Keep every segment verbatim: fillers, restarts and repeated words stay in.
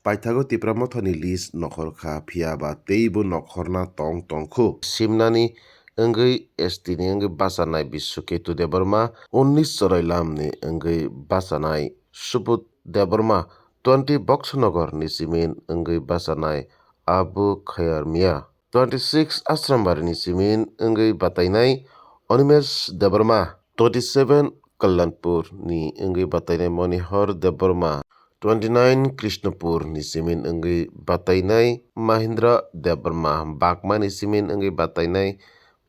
Paithago Tipra Mothani list nokhor kha, phiya ba teibo nokhorna tong tongkhu. Simnani wngwi S T ni wngwi bachanai Biswaketu Debbarma, unnish Chorailam ni wngwi bachanai Subudh Debbarma, twenty Boksonogor ni simin wngwi bachanai Abu Khayar Mia, twenty six Asrambari ni simin wngwi batainai Animesh Debbarma, twenty seven Kalyanpur ni wngwi batainai Monihar Debbarma, twenty nine Krishnapur ni simin wngwi batainai Mahindra Debbarma, Bagma ni simin wngwi batainai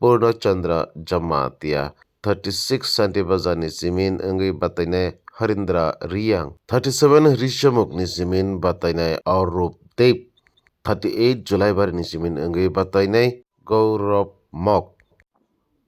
Purna Chandra Jamatia, thirty six Santi Bazar ni simin wngwi batainai Harindra Riyang, thirty seven Rishamukh ni simin batainai Arup Deb, thirty eight Julaibari ni simin wngwi batainai Gaurav Mok,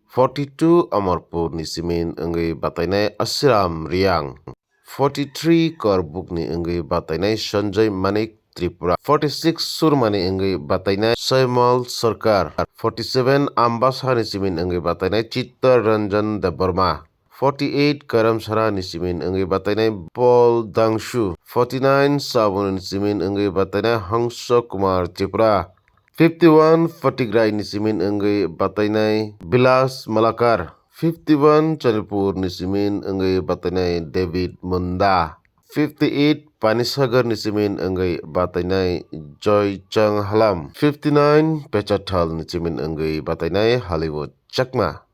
forty two Amarpur ni simin wngwi batainai Ashiram Riyang, forty three Korbuk ni wngwi batainai Sanjay Manik Tripura, forty six Surmani wngwi batainai Saimal Sarkar, forty seven Ambasa ni simin wngwi batainai Chitta Ranjan Debbarma, forty eight Karamsara ni simin wngwi batainai Paul Dangshu, forty nine Sabon ni simin wngwi batainai Hangsa Kumar Tripura, fifty one Fatigrai ni simin wngwi batainai Bilas Malakar, fifty one Chandrapur ni simin wngwi batainai David Munda, fifty eight Panisagar ni simin wngwi batainai Joy Chang Halam, fifty nine Pechathal ni simin wngwi batainai Hollywood Chakma.